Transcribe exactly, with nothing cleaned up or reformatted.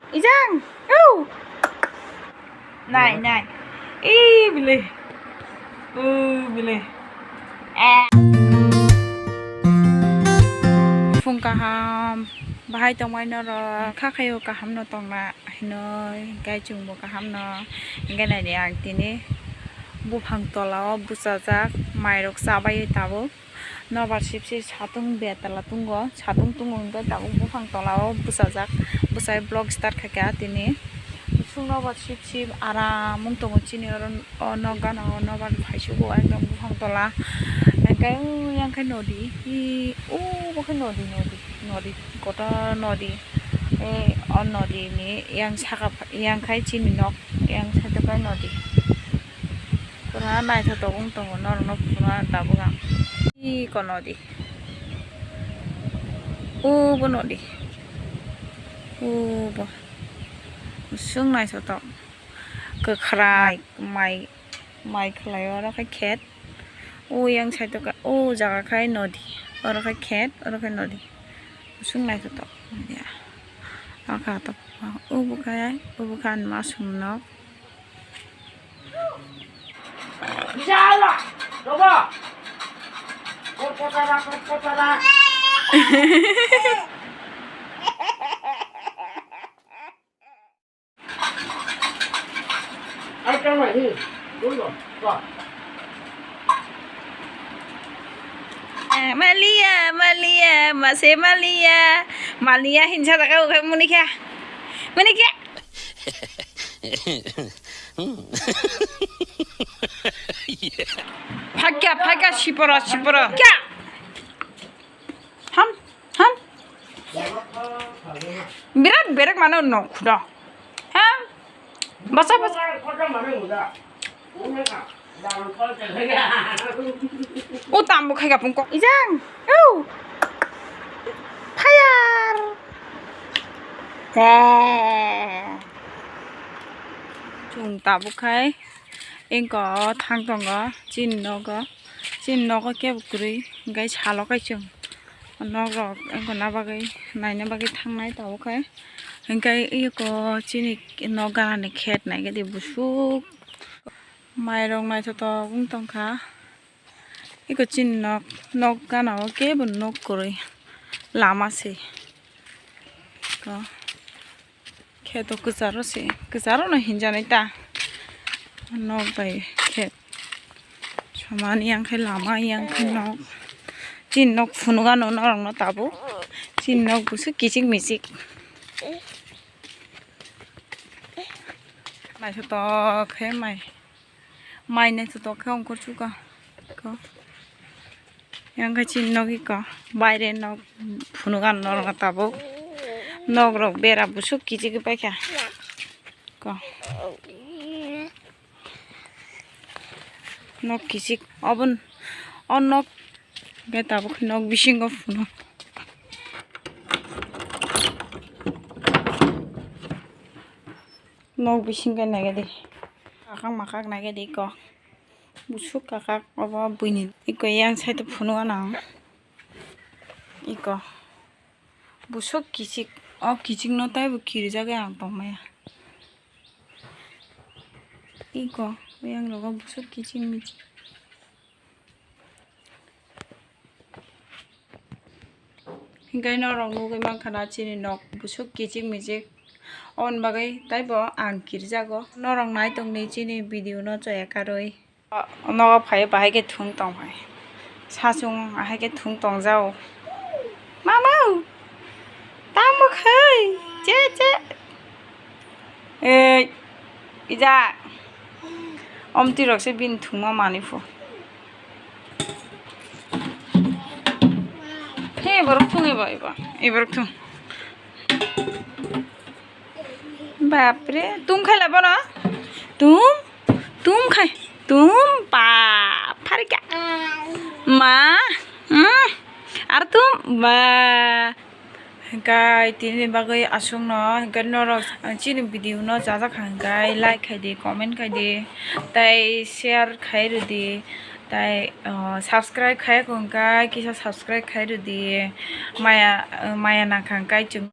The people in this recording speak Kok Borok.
Ijang. Au. Nai, nai. Ih, bile. Uh, bile. Eh. Phung kaham. Bahai tongmai norok. Kha khayo kaham no tongna. Hinoi, gai chwngbo kaham no. Hingke nai di ang tini buphang tola o bwchajak. Mairok chabai tabuk. Nobar sip sip satung betala tungo, satung tungo hingke tabuk buphang tola o bwchajak, bwchai vlog start khaikha tini. Bising nobar sip sip aram wng tongo chini oro, o nok gana o nobar phaisu bo ekdom buphang tola. Hingke o yang khe nodi, i, o bo khe nodi, nodi, nodi, kotor nodi. E, o nodi ni yang saka, yang khai chini nok, yang saka khai nodi. Pura naithotok wng tongo norokno pura tabuk ang. Iko nodi. Ubo nodi. Ubo. Usung naithotok. Kwkhwrai mai, mai khwlai oro khe khet. Uyang side o khe, o jaga khai nodi. Oro khe khet, oro khe nodi. Usung naithotok. Ya. Aka to. Ubo khai, ubo khan masum nok. Eh, Malia, Malia, mase Malia, Malia hinsa jaga ukhai munikha, munikha. Phakya, phakya, siporo, siporo. Kya? Ham, ham. Birat berek mano no khuda. Ham. Basa, basa. O tambo khai kapung kok. Ijang. Au. Fire. Te. Chung tabuk khai. Engko thang tongo. Chini nogo. Chini nogo kebo kwrwi. Hingke salo kai chung. Nok rok engko na bagwi. Naina bagwi thangnai tabuk khai. Hingke eko chini nok ganani khet naikhe de busuk. Mairok naithotok wng tongkha. Eko chini nok, nok gana o kebo nok kwrwi lama se. Ko kheto kwcharo se, kwcharo no hinjanai ta. Nok bai khe somani yang khe lama yang khe nok. Chini nok phunukgano norokno tabuk. Chini nok busu kichik michik. Naithotok khe mai. Mai naithotok khe ongkhor chuka. Ko. Yang khe chini nok iko. Baire nok phunukgano norokno tabuk. Nok rok bera busuk kichigwi paikha. Ko. Nok kichik. Obon. O nok. Hingke tabuk khe nok bisingo phunuk. Nok bising khe naikhe di. Kakak makak naikhe di iko. Busuk kakak obo buini. Iko yang side o phunuk anang. Iko. Busuk kichik. O kichik no taibo kirijagwi ang tongmaya. Iko. Yang rogo busuk kichik michik. Hingke norok nugwi mankha na chini nok busuk kichik michik. Oboni bagwi taibo ang kirijago. Norok nai tongdi chini video no chaya karwi. Nogo phai bahai khe thung tong phai. Sachung ahai khe thung tong jao. Mama! Tamo khai! Che che! Ei, ija. Omti rok se bini thungma manwi pho. He, borok thung eba, eba. Eba borok thung. Bapre, tum khai labo no? Tum, tum khai. Tum, pa, pharika. Ma, hmm. Ar tum, ba. Hingkai tini bagwi aswkno, hingkai norok chini video no chajak kha hingkai like khai di, comment khai di, tai share khai rw di, tai, ah, subscribe khai ya kho hingkai kisa subscribe khai rw di, maya, maya nang kha hingkai chwng.